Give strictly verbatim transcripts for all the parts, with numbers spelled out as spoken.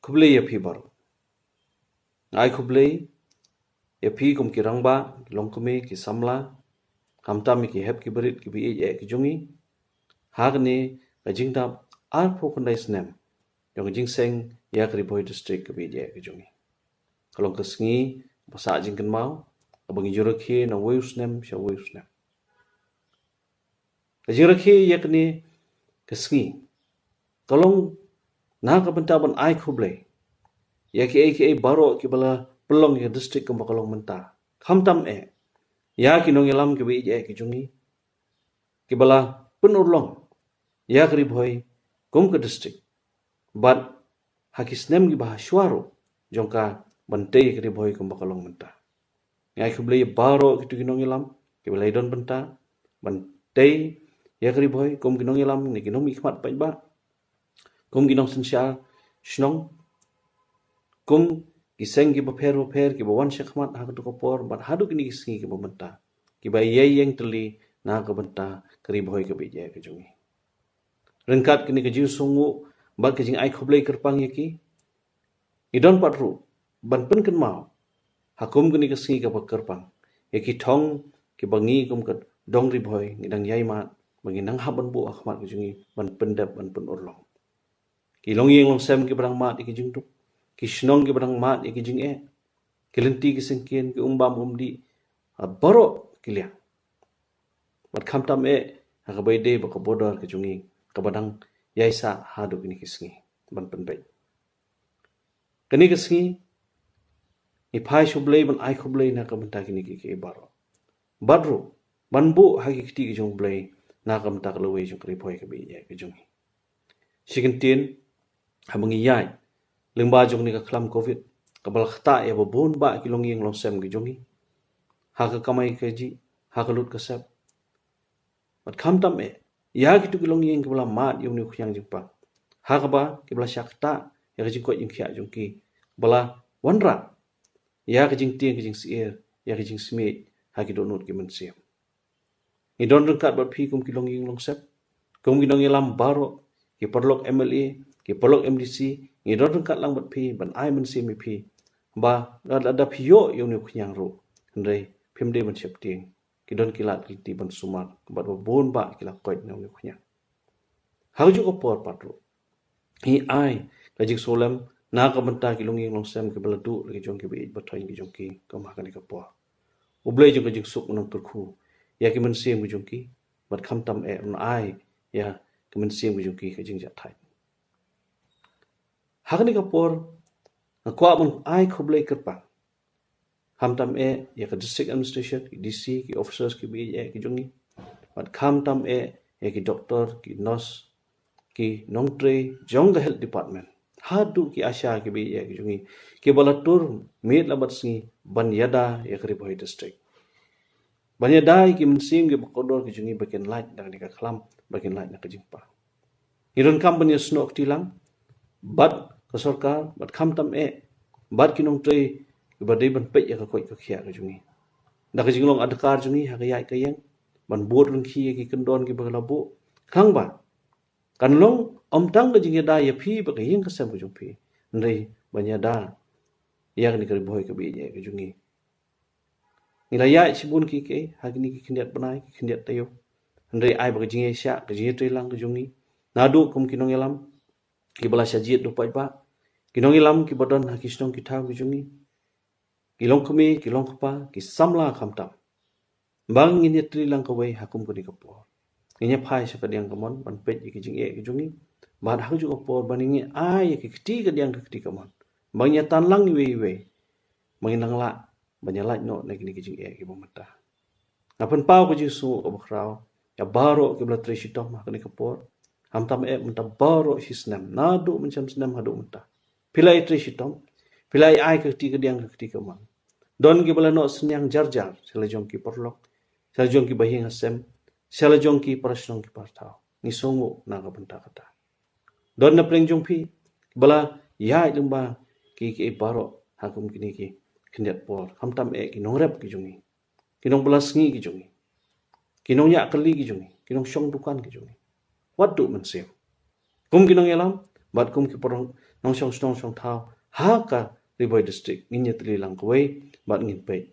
Khublei ïa phi baroh. Nga ai khublei ïa phi kum ki rangbah, ki longkmie, ki samla, khamtam ïa ki hep ki barit, ki ba ïeit eh ki jong ngi ha kane ka jingdap arphew khyndai snem jong ka jingseng ïa ka Ri Bhoi District ka ba ïeit eh ki jong ngi. Ka long ka sngi ba sah jingkynmaw, kaba ngi ju rakhe na uwei u snem sha uwei u snem. Ka jingrakhe ïa kane ka sngi ka long na ka bynta ban ai khublei ïa kiei kiei baroh kiba la pynlong ïa ka district kumba ka long mynta, khamtam eh ïa ki nongïalam kiba ïeit eh ki jong ngi, kiba la pynurlong ïa ka Ri Bhoi kum ka district, bad ha ki snem kiba ha shuwa ruh jong ka, ban tei ïa ka Ri Bhoi kumba ka long mynta. Nga ai khublei ïa baroh kito ki nongïalam kiba la ïadon bynta ban tei ïa ka Ri Bhoi kum ki nongïalam ne ki nongmihkhmat paidbah, kum ki nongsynshar shnong, kum ki seng kiba pher bapher kiba wan shakhmat ha kato ka por bad haduh kine ki sngi kiba mynta, kiba ïai ïeng tylli na ka bynta ka Ri Bhoi kaba ïeit eh ka jong ngi. Ryngkat kane ka jingsngewnguh bad ka jingai khublei kyrpang ïa ki, ngi don pat ruh ban pynkynmaw ha kum kane ka sngi kaba kyrpang ïa ki thong kiba ngi kum ka dong Ri Bhoi ngi dang ïai mad, ba ngi nang hap ban buh ha khmat ka jong ngi ban pyndep, ban pynurlong. Ki longïing longsem kiba dang mad ïa ki jingduk, ki shnong kiba dang mad ïa ki jingeh, ki lynti ki syngkien, ki um bam um dih ha baroh ki liang, bad khamtam eh ha kaba ïadei bad ka border ka jong ngi kaba dang ïai sah haduh kine ki sngi ban pynbeit. Kane ka sngi ngi phai sha U Blei ban ai khublei na ka bynta kine kiei kiei baroh, bad ruh ban buh ha ki kti ka jong U Blei na ka bynta ka lawei jong ka Ri Bhoi kaba ïeit eh ka jong ngi. Shi kyntien, haba ngi ïaid lyngba jong kane ka khlam Covid kaba la ktah ïa ba bun bah ki longïing longsem ki jong ngi ha ka kamai kajih, ha ka lut ka sep, bad khamtam eh ïa kito ki longïing kiba la mad ïa une u khñiang jingpang, ha kaba kiba la shah ktah ïa ka jingkoit jingkhiah jong ki, ba la wanrah ïa ka jingtieng ka jingsyier, ïa ka jingsmit ha ki dohnud ki mynsiem. Ngi don ryngkat bad phi kum ki longïing longsem, kum ki nongïalam baroh, ki paralok M L A, ki paralok M D C, ngi don ryngkat lang bad phi ban ai mynsiem ïa phi, ba lada phi ïoh ïa une u khñiang ruh, hynrei phim dei ban sheptieng, ki don ki lad ki lynti ban sumar bad ba bun bah ki la koit na une u khñiang. Ha kajuh ka por pat ruh ngi ai ka jingsngewlem na ka bynta ki longïing longsem kiba la duh la ki jong ki ba ïeit ba thoiñ ki jong ki kum ha kane ka por. U Blei jong ka jingsuk un nang kyrkhu ïa ki mynsiem ki jong ki, bad khamtam eh un ai ïa ki mynsiem ki jong ki ka jingjahthait. Ha kane ka por nga kwah ban ai khublei kyrpang khamtam eh ïa ka District Administration, ki D C, ki officers kiba ïeit eh ki jong ngi, bad khamtam eh ïa ki doktor, ki nurse, ki nongtrei jong ka Health Department, haduh ki ASHA kiba ïeit eh ki jong ngi, kiba la tur miet la bad sngi ban ïada ïa ka Ri Bhoi District, ban ïada ïa ki mynsiem kiba kordor ki jong ngi ba kin lait na kane ka khlam, ba kin lait na ka jingpang. Ngi donkam ban ïasnoh kti lang bad ka sorkar, bad khamtam eh bad ki nongtrei kiba dei ban peit ïa ka koit ka khiah ka jong ngi, da ka jinglong adkar jong ngi ha ka ïaid ka ïeng, ban bud ryngki ïa ki kyndon kiba la buh, khnang ba kan long ym tang ka jingïada ïa phi bad ka ïing ka sem ka jong phi, hynrei ban ïada ïa kane ka Ri Bhoi kaba ïeit eh ka jong ngi. Ngi la ïaid shibun kiei kiei ha kine ki khyndiat bnai, ki khyndiat taïew, hynrei ai ba ka jingïaishah, ka jingïatreilang ka jong ngi, naduh kum ki nongïalam kiba la shah jied da u paidbah, ki nongïalam kiba don ha ki shnong ki thaw ki jong ngi, ki longkmie, ki longkpa, ki samla khamtam, ba ngin ïatreilang kawei ha kum kane ka por. Ngin ïa phai sha kadiang kamon ban peit ïa ki jingeh ki jong ngi, bad ha kajuh ka por ba ngin ai ïa ki kti kadiang ki kti kamon, ba ngin ïa tan lang iwei iwei, ba ngin nang lah ban ïa lait noh na kine ki jingeh kiba mynta. Nga pynpaw ka jingsngewnguh kaba khraw ïa baroh kiba la trei shitom ha kane ka por, khamtam eh mynta baroh shi snem, naduh mynshem snem haduh mynta phi la ïa trei shitom, phi la ïa ai ka kti kadiang ka kti kamon. Don kiba la noh synñiang jar jar, sha la jong ki paralok, sha la jong ki bahaïing hasem, sha la jong ki para shnong ki para thaw. Ngi sngewnguh na ka bynta kata. Don na pdeng jong phi kiba la ïaid lyngba kiei kiei baroh ha kum kine ki khyndiat por, khamtam eh ki nongrep ki jong ngi, ki nongbylla sngi ki jong ngi, ki nongñiah kali ki jong ngi, ki nongshong dukan ki jong ngi. Wat duh mynsiem. Kum ki nongïalam, Bad kum ki parong nongshong shnong shong thaw ha ka Ri Bhoi District, ngin ïa tylli lang kawei bad ngin peit,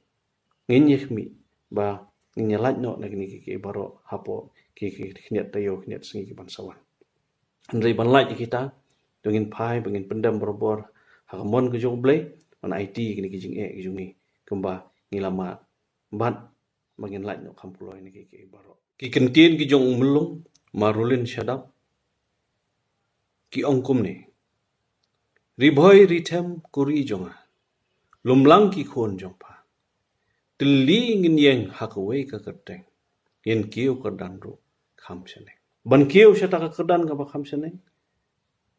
ngin ïa khmih ba ngin ïa lait noh na kine ki kiei baroh hapoh ki ki khyndiat taïew khyndiat sngi ki ban sa wan. Hynrei ban lait ïa kita, to ngin phai ba ngin pyndem barabor ha ka mon ka jong U Blei, ban aiti ïa kine ki jingeh ki jong ngi kumba ngi la mad, bad ba ngin lait noh kham kloi na ki kiei baroh. Ki kyntien ki jong u Myllung Marulin Shadap ki ong kumne: Ri Bhoi Ri Them ko ri jong nga, lum lang ki khun jong pha, tylli ngin ïeng ha kawei ka kyrteng, ngin kiew kyrdan ruh kham shaneng. Ban kiew shata ka kyrdan kaba kham shaneng,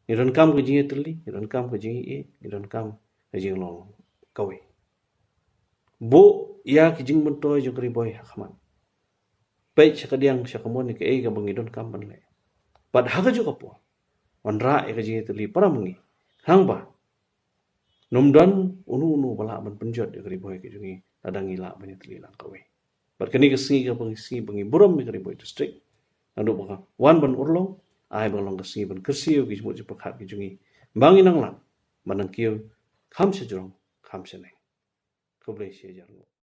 ngi donkam ka jingïatylli, ngi donkam ka jingïeit, ngi donkam ka jinglong kawei. Buh ïa ki jingmyntoi jong ka Ri Bhoi ha khmat. Peit sha ka diang sha ka mon ïa kaei kaba ngi donkam ban leh. Bad ha kajuh ka por, wanrah ïa ka jingïatylli para ma ngi, khnang ba ym don uno uno ba lah ban pynjot ïa ka Ri Bhoi ka jong ngi lada ngi lah ban ïatylli lang kawei. Bad kane ka sngi kaba ngi, sngi ba ngi burom ïa ka Ri Bhoi District, naduh ba ka wan ban urlong, ai ba long ka sngi ban kyrsiew ïa ki jingmut jingpyrkhat ki jong ngi ba ngin nang lah ban nang kiew kham shajrong kham shaneng. Khublei shihajar nguh.